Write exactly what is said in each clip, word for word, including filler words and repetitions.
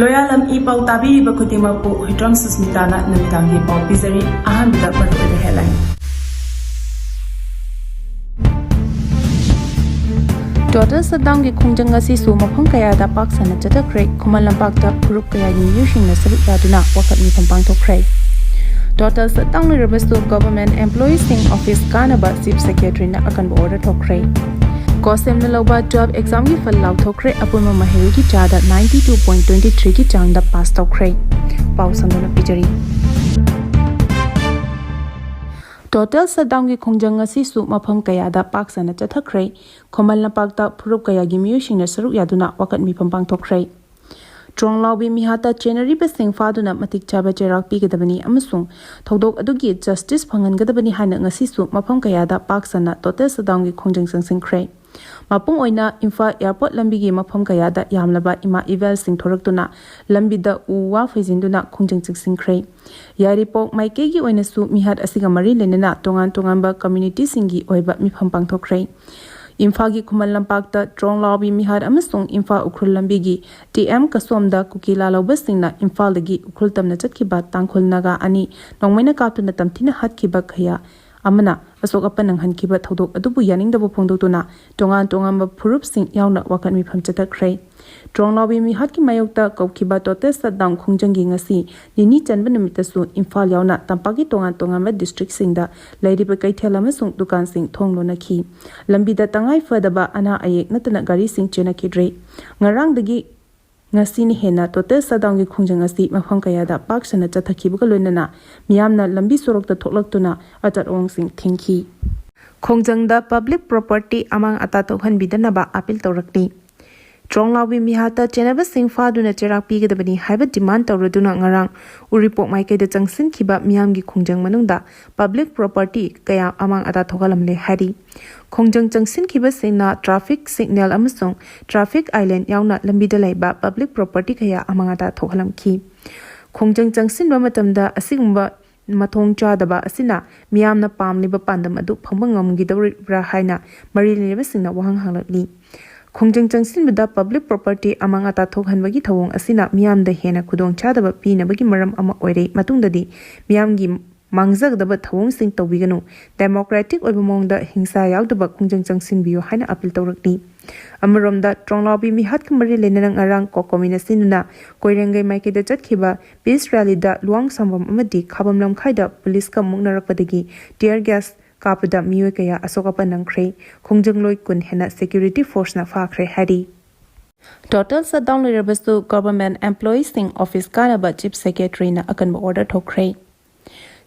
ꯂꯣꯌꯥꯂꯝ E ꯄꯥꯎ ꯇꯥꯕꯤꯔꯤꯕ ꯈꯨꯗꯤꯡꯃꯛꯄꯨ ꯍꯨꯏꯗ꯭ꯔꯣꯝ ꯁꯨꯁꯃꯤꯇꯥꯅ ꯅꯨꯃꯤꯗꯥꯡꯒꯤ ꯄꯥꯎ ꯄꯤꯖꯔꯤ꯫ ꯑꯍꯥꯟꯕꯗ ꯃꯔꯨꯑꯣꯏꯕ headline꯫ Total shutdownꯒꯤ ꯈꯣꯡꯖꯪ ꯑꯁꯤꯁꯨ ꯃꯐꯝ ꯀꯌꯥꯗ ꯄꯥꯛ ꯁꯟꯅ ꯆꯠꯊꯈ꯭ꯔꯦ꯫ ꯈꯨꯃꯟ ꯂꯝꯄꯥꯛꯇ ꯐꯨꯔꯨꯞ ꯀꯌꯥꯒꯤ ꯃꯤꯑꯣꯏꯁꯤꯡꯅ ꯁꯔꯨꯛ ꯌꯥꯗꯨꯅ ꯋꯥꯀꯠ ꯃꯤꯐꯝ ꯄꯥꯡꯊꯣꯛꯈ꯭ꯔꯦ꯫ Total shutdown ꯂꯩꯔꯕꯁꯨ government employeeꯁꯤꯡ office ꯀꯥꯅꯕ Chief Secretaryꯅ ꯑꯀꯟꯕ order ꯊꯣꯛꯈ꯭ꯔꯦ꯫ COHSEMꯅ ꯂꯧꯕ twelve examꯒꯤ ꯐꯜ ꯂꯥꯎꯊꯣꯛꯈ꯭ꯔꯦ꯫ ꯑꯄꯨꯟꯕ ꯃꯍꯩꯔꯣꯏꯒꯤ ꯆꯥꯗ ninety two point twenty threeꯒꯤ ꯆꯥꯡꯗ pass ꯇꯧꯈ꯭ꯔꯦ꯫ ꯄꯥꯎ ꯁꯟꯗꯣꯛꯅ ꯄꯤꯖꯔꯤ꯫ Total shutdownꯒꯤ ꯈꯣꯡꯖꯪ ꯑꯁꯤꯁꯨ ꯃꯐꯝ ꯀꯌꯥꯗ ꯄꯥꯛ ꯁꯟꯅ ꯆꯠꯊꯈ꯭ꯔꯦ꯫ ꯈꯨꯃꯟ ꯂꯝꯄꯥꯛꯇ ꯐꯨꯔꯨꯞ ꯀꯌꯥꯒꯤ ꯃꯤꯑꯣꯏꯁꯤꯡꯅ ꯁꯔꯨꯛ ꯌꯥꯗꯨꯅ ꯋꯥꯀꯠ ꯃꯤꯐꯝ ꯄꯥꯡꯊꯣꯛꯈ꯭ꯔꯦ꯫ ꯇ꯭ꯔꯣꯡꯂꯥꯎꯕꯤ ꯃꯤꯍꯥꯠꯇ ꯆꯦꯟꯅꯔꯤꯕꯁꯤꯡ ꯐꯥꯗꯨꯅ ꯃꯇꯤꯛ ꯆꯥꯕ ꯆꯩꯔꯥꯛ ꯄꯤꯒꯗꯕꯅꯤ ꯑꯃꯁꯨꯡ ꯊꯧꯗꯣꯛ ꯑꯗꯨꯒꯤ justice ꯐꯪꯍꯟꯒꯗꯕꯅꯤ ꯍꯥꯏꯅ ꯉꯁꯤꯁꯨ ꯃꯐꯝ ꯀꯌꯥꯗ ꯄꯥꯛ ꯁꯟꯅ total shutdownꯒꯤ ꯈꯣꯡꯖꯪ ꯆꯪꯁꯤꯟꯈ꯭ꯔꯦ꯫ ꯃꯄꯨꯡ ꯑꯣꯏꯅ ꯏꯝꯐꯥꯜ airport ꯂꯝꯕꯤꯒꯤ ꯃꯐꯝ ꯀꯌꯥꯗ ꯌꯥꯝꯂꯕ ꯏꯃꯥ ꯏꯕꯦꯜꯁꯤꯡ ꯊꯣꯔꯛꯇꯨꯅ ꯂꯝꯕꯤꯗ ꯎ ꯋꯥ ꯐꯩꯖꯤꯟꯗꯨꯅ ꯈꯣꯡꯖꯪ ꯆꯪꯁꯤꯟꯈ꯭ꯔꯦ꯫ ꯌꯥꯏꯔꯤꯄꯣꯛ ꯃꯥꯏꯀꯩꯒꯤ ꯑꯣꯏꯅꯁꯨ ꯃꯤꯍꯥꯠ ꯑꯁꯤꯒ ꯃꯔꯤ ꯂꯩꯅꯅ ꯇꯣꯉꯥꯟ ꯇꯣꯉꯥꯟꯕ communityꯁꯤꯡꯒꯤ ꯑꯣꯏꯕ ꯃꯤꯐꯝ ꯄꯥꯡꯊꯣꯛꯈ꯭ꯔꯦ꯫ ꯏꯝꯐꯥꯜꯒꯤ ꯈꯨꯃꯟ ꯂꯝꯄꯥꯛꯇ ꯇ꯭ꯔꯣꯡꯂꯥꯎꯕꯤ ꯃꯤꯍꯥꯠ ꯑꯃꯁꯨꯡ ꯏꯝꯐꯥꯜ ꯎꯈ꯭ꯔꯨꯜ ꯂꯝꯕꯤꯒꯤ T M ꯀꯁꯣꯝꯗ ꯀꯨꯀꯤ ꯂꯥꯜꯍꯧꯕꯁꯤꯡꯅ ꯏꯝꯐꯥꯜꯗꯒꯤ ꯎꯈ꯭ꯔꯨꯜ ꯇꯝꯅ ꯆꯠꯈꯤꯕ ꯇꯥꯡꯈꯨꯜ ꯅꯥꯒꯥ ꯑꯅꯤ ꯅꯣꯡꯃꯩꯅ ꯀꯥꯞꯇꯨꯅ ꯇꯝꯊꯤꯅ ꯍꯥꯠꯈꯤꯕ ꯀꯌꯥ ꯑꯃꯅ ꯑꯁꯣꯛ ꯑꯄꯟ ꯅꯪꯍꯟꯈꯤꯕ ꯊꯧꯗꯣꯛ ꯑꯗꯨꯕꯨ ꯌꯥꯅꯤꯡꯗꯕ ꯐꯣꯡꯗꯣꯛꯇꯨꯅ ꯇꯣꯉꯥꯟ ꯇꯣꯉꯥꯟꯕ ꯐꯨꯔꯨꯞꯁꯤꯡ ꯌꯥꯎꯅ ꯋꯥꯀꯠ ꯃꯤꯐꯝ ꯆꯠꯊꯈ꯭ꯔꯦ꯫ ꯇ꯭ꯔꯣꯡꯂꯥꯎꯕꯤ ꯃꯤꯍꯥꯠꯀꯤ ꯃꯥꯌꯣꯛꯇ ꯀꯧꯈꯤꯕ total shutdown ꯈꯣꯡꯖꯪꯒꯤ ꯉꯁꯤ ꯅꯤꯅꯤ ꯆꯟꯕ ꯅꯨꯃꯤꯠꯇꯁꯨ ꯏꯝꯐꯥꯜ ꯌꯥꯎꯅ ꯇꯝꯄꯥꯛꯀꯤ ꯇꯣꯉꯥꯟ ꯇꯣꯉꯥꯟꯕ districtꯁꯤꯡꯗ ꯂꯩꯔꯤꯕ ꯀꯩꯊꯦꯜ ꯑꯃꯁꯨꯡ ꯗꯨꯀꯥꯟꯁꯤꯡ ꯊꯣꯡ ꯂꯣꯟꯅꯈꯤ꯫ ꯂꯝꯕꯤꯗ ꯇꯉꯥꯏ ꯐꯗꯕ ꯑꯅꯥ ꯑꯌꯦꯛ ꯅꯠꯇꯅ ꯒꯥꯔꯤꯁꯤꯡ ꯆꯦꯟꯅꯈꯤꯗ꯭ꯔꯦ꯫ ꯉꯔꯥꯡꯗꯒꯤ ꯉꯁꯤꯅ ꯍꯦꯟꯅ total shutdownꯒꯤ ꯈꯣꯡꯖꯪ ꯑꯁꯤ ꯃꯐꯝ ꯀꯌꯥꯗ ꯄꯥꯛ ꯁꯟꯅ ꯆꯠꯊꯈꯤꯕꯒ ꯂꯣꯏꯅꯅ ꯃꯤꯌꯥꯝꯅ ꯂꯝꯕꯤ ꯁꯣꯔꯣꯛꯇ ꯊꯣꯛꯂꯛꯇꯨꯅ ꯑꯆꯠ ꯑꯋꯣꯡꯁꯤꯡ ꯊꯤꯡꯈꯤ꯫ ꯈꯣꯡꯖꯪꯗ public property ꯑꯃꯥꯡ ꯑꯇꯥ ꯊꯣꯛꯍꯟꯕꯤꯗꯅꯕ appeal ꯇꯧꯔꯛꯂꯤ꯫ ꯇ꯭ꯔꯣꯡꯂꯥꯎꯕꯤ ꯃꯤꯍꯥꯠꯇ ꯆꯦꯟꯅꯕꯁꯤꯡ ꯐꯥꯗꯨꯅ ꯆꯩꯔꯥꯛ ꯄꯤꯒꯗꯕꯅꯤ ꯍꯥꯏꯕ demand ꯇꯧꯔꯗꯨꯅ ꯉꯔꯥꯡ ꯎꯔꯤꯄꯣꯛ ꯃꯥꯏꯀꯩꯗ ꯆꯪꯁꯤꯟꯈꯤꯕ ꯃꯤꯌꯥꯝꯒꯤ ꯈꯣꯡꯖꯪ ꯃꯅꯨꯡꯗ public property ꯀꯌꯥ ꯑꯃꯥꯡ ꯑꯇꯥ ꯊꯣꯛꯍꯜꯂꯝꯂꯦ ꯍꯥꯏꯔꯤ꯫ ꯈꯣꯡꯖꯪ ꯆꯪꯁꯤꯟꯈꯤꯕꯁꯤꯡꯅ traffic signal ꯑꯃꯁꯨꯡ traffic island ꯌꯥꯎꯅ ꯂꯝꯕꯤꯗ ꯂꯩꯕ public property ꯀꯌꯥ ꯑꯃꯥꯡ ꯑꯇꯥ ꯊꯣꯛꯍꯜꯂꯝꯈꯤ꯫ ꯈꯣꯡꯖꯪ ꯆꯪꯁꯤꯟꯕ ꯃꯇꯝꯗ ꯑꯁꯤꯒꯨꯝꯕ ꯃꯊꯣꯡ ꯆꯥꯗꯕ ꯑꯁꯤꯅ ꯃꯤꯌꯥꯝꯅ ꯄꯥꯝꯂꯤꯕ ꯄꯥꯟꯗꯝ ꯑꯗꯨ ꯐꯪꯕ ꯉꯝꯈꯤꯗꯧꯔꯤꯕ꯭ꯔꯥ ꯍꯥꯏꯅ ꯃꯔꯤ ꯂꯩꯅꯕꯁꯤꯡꯅ ꯋꯥꯍꯪ ꯍꯪꯂꯛꯂꯤ꯫ ꯈꯣꯡꯖꯪ ꯆꯪꯁꯤꯟꯕꯗ ꯄꯕ꯭ꯂꯤꯛ ꯄ꯭ꯔꯣꯄꯔꯇꯤ ꯑꯃꯥꯡ ꯑꯇꯥ ꯊꯣꯛꯍꯟꯕꯒꯤ ꯊꯧꯑꯣꯡ ꯑꯁꯤꯅ ꯃꯤꯌꯥꯝꯗ ꯍꯦꯟꯅ ꯈꯨꯗꯣꯡꯆꯥꯗꯕ ꯄꯤꯅꯕꯒꯤ ꯃꯔꯝ ꯑꯃ ꯑꯣꯏꯔꯦ꯫ ꯃꯇꯨꯡꯗꯗꯤ ꯃꯤꯌꯥꯝꯒꯤ ꯃꯥꯡꯖꯒꯗꯕ ꯊꯧꯑꯣꯡꯁꯤꯡ ꯇꯧꯕꯤꯒꯅꯨ, ꯗꯦꯃꯣꯀ꯭ꯔꯦꯇꯤꯛ ꯑꯣꯏꯕ ꯃꯑꯣꯡꯗ ꯍꯤꯡꯁꯥ ꯌꯥꯎꯗꯕ ꯈꯣꯡꯖꯪ ꯆꯪꯁꯤꯟꯕꯤꯌꯨ ꯍꯥꯏꯅ ꯑꯄꯤꯜ ꯇꯧꯔꯛꯂꯤ꯫ ꯑꯃꯔꯣꯝꯗ, ꯇ꯭ꯔꯣꯡꯂꯥꯎꯕꯤ ꯃꯤꯍꯥꯠꯀ ꯃꯔꯤ ꯂꯩꯅꯅ ꯉꯔꯥꯡ ꯀꯣꯀꯣꯃꯤꯅ ꯁꯤꯟꯗꯨꯅ ꯀꯣꯏꯔꯦꯡꯒꯩ ꯃꯥꯏꯀꯩꯗ ꯆꯠꯈꯤꯕ ꯄꯤꯁ ꯔꯦꯂꯤꯗ ꯂꯨꯋꯥꯡꯁꯥꯡꯕꯝ ꯑꯃꯗꯤ ꯈꯥꯕꯝ ꯂꯝꯈꯥꯏꯗ ꯄꯨꯂꯤꯁꯀ ꯃꯨꯛꯅꯔꯛꯄꯗꯒꯤ ꯇꯤꯌꯔ ꯒ꯭ꯌꯥꯁ ꯀꯥꯞꯄꯗ ꯃꯤꯑꯣꯏ ꯀꯌꯥ ꯑꯁꯣꯛ ꯑꯄꯟ ꯅꯪꯈ꯭ꯔꯦ꯫ ꯈꯣꯡꯖꯪꯂꯣꯏ ꯀꯨꯟ ꯍꯦꯟꯅ ꯁꯦꯀ꯭ꯌꯨꯔꯤꯇꯤ ꯐꯣꯔꯁꯅ ꯐꯥꯈ꯭ꯔꯦ ꯍꯥꯏꯔꯤ꯫ ꯇꯣꯇꯦꯜ ꯁꯠꯗꯥꯎꯟ ꯂꯩꯔꯕꯁꯨ ꯒꯚꯔꯟꯃꯦꯟꯠ ꯑꯦꯝꯄ꯭ꯂꯣꯌꯤꯁꯤꯡ ꯑꯣꯐꯤꯁ ꯀꯥꯅꯕ ꯆꯤꯐ ꯁꯦꯀ꯭ꯔꯦꯇꯔꯤꯅ ꯑꯀꯟꯕ ꯑꯣꯔꯗꯔ ꯊꯣꯛꯈ꯭ꯔꯦ꯫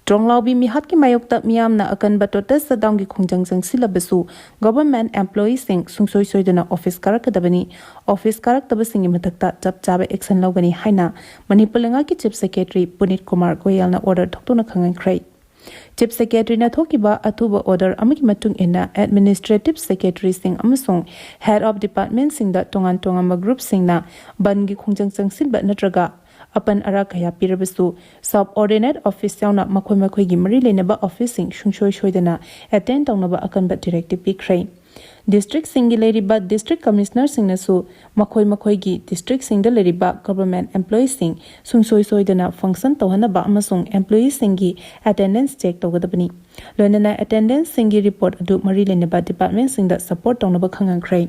ꯇ꯭ꯔꯣꯡꯂꯥꯎꯕꯤ ꯃꯤꯍꯥꯠꯀꯤ ꯃꯥꯌꯣꯛꯇ ꯃꯤꯌꯥꯝꯅ ꯑꯀꯟꯕ ꯇꯣꯇꯦꯜ ꯁꯠꯗꯥꯎꯟꯒꯤ ꯈꯣꯡꯖꯪ ꯆꯪꯁꯤꯜꯂꯕꯁꯨ ꯒꯚꯔꯟꯃꯦꯟꯠ ꯑꯦꯝꯄ꯭ꯂꯣꯌꯤꯁꯤꯡ ꯁꯨꯡꯁꯣꯏ ꯁꯣꯏꯗꯅ ꯑꯣꯐꯤꯁ ꯀꯥꯔꯛꯀꯗꯕꯅꯤ꯫ ꯑꯣꯐꯤꯁ ꯀꯥꯔꯛꯇꯕꯁꯤꯡꯒꯤ ꯃꯊꯛꯇ ꯆꯞ ꯆꯥꯕ ꯑꯦꯛꯁꯟ ꯂꯧꯒꯅꯤ ꯍꯥꯏꯅ ꯃꯅꯤꯄꯨꯔ ꯂꯩꯉꯥꯛꯀꯤ ꯆꯤꯐ ꯁꯦꯀ꯭ꯔꯦꯇꯔꯤ ꯄꯨꯅꯤꯠ ꯀꯨꯃꯥꯔ ꯒꯣꯌꯦꯜꯅ ꯑꯣꯔꯗꯔ ꯊꯣꯛꯇꯨꯅ ꯈꯪꯍꯟꯈ꯭ꯔꯦ꯫ ꯆꯤꯐ ꯁꯦꯀ꯭ꯔꯦꯇꯔꯤꯅ ꯊꯣꯛꯈꯤꯕ ꯑꯊꯨꯕ ꯑꯣꯔꯗꯔ ꯑꯃꯒꯤ ꯃꯇꯨꯡ ꯏꯟꯅ ꯑꯦꯗꯃꯤꯅꯤꯁꯇ꯭ꯔꯦꯇꯤꯚ ꯁꯦꯀ꯭ꯔꯦꯇꯔꯤꯁꯤꯡ ꯑꯃꯁꯨꯡ ꯍꯦꯗ ꯑꯣꯐ ꯗꯤꯄꯥꯔꯠꯃꯦꯟꯠꯁꯤꯡꯗ ꯇꯣꯉꯥꯟ ꯇꯣꯉꯥꯟꯕ ꯒ꯭ꯔꯨꯞꯁꯤꯡꯅ ꯕꯟꯒꯤ ꯈꯣꯡꯖꯪ ꯆꯪꯁꯤꯟꯕ ꯅꯠꯇ꯭ꯔꯒ ꯑꯄꯟ ꯑꯔꯥꯛ ꯀꯌꯥ ꯄꯤꯔꯕꯁꯨ ꯁꯕ ꯑꯣꯔꯗꯤꯅꯦꯠ ꯑꯣꯐꯤꯁ ꯌꯥꯎꯅ ꯃꯈꯣꯏ ꯃꯈꯣꯏꯒꯤ ꯃꯔꯤ ꯂꯩꯅꯕ ꯑꯣꯐꯤꯁꯁꯤꯡ ꯁꯨꯡꯁꯣꯏ ꯁꯣꯏꯗꯅ ꯑꯦꯇꯦꯟ ꯇꯧꯅꯕ ꯑꯀꯟꯕ ꯗꯤꯔꯦꯛꯇꯤꯚ ꯄꯤꯈ꯭ꯔꯦ꯫ ꯗꯤꯁꯇ꯭ꯔꯤꯛꯁꯤꯡꯒꯤ ꯂꯩꯔꯤꯕ ꯗꯤꯁꯇ꯭ꯔꯤꯛ ꯀꯃꯤꯁꯅꯔꯁꯤꯡꯅꯁꯨ ꯃꯈꯣꯏ ꯃꯈꯣꯏꯒꯤ ꯗꯤꯁꯇ꯭ꯔꯤꯛꯁꯤꯡꯗ ꯂꯩꯔꯤꯕ ꯒꯚꯔꯟꯃꯦꯟꯠ ꯑꯦꯝꯄ꯭ꯂꯣꯌꯤꯁꯤꯡ ꯁꯨꯡꯁꯣꯏ ꯁꯣꯏꯗꯅ ꯐꯪꯁꯟ ꯇꯧꯍꯟꯅꯕ ꯑꯃꯁꯨꯡ ꯑꯦꯝꯄ꯭ꯂꯣꯌꯤꯁꯤꯡꯒꯤ ꯑꯦꯇꯦꯟꯗꯦꯟꯁ ꯆꯦꯛ ꯇꯧꯒꯗꯕꯅꯤ꯫ ꯂꯣꯏꯅꯅ ꯑꯦꯇꯦꯟꯗꯦꯟꯁꯁꯤꯡꯒꯤ ꯔꯤꯄꯣꯔꯠ ꯑꯗꯨ ꯃꯔꯤ ꯂꯩꯅꯕ ꯗꯤꯄꯥꯔꯠꯃꯦꯟꯠꯁꯤꯡꯗ ꯁꯄꯣꯔꯠ ꯇꯧꯅꯕ ꯈꯪꯍꯟꯈ꯭ꯔꯦ꯫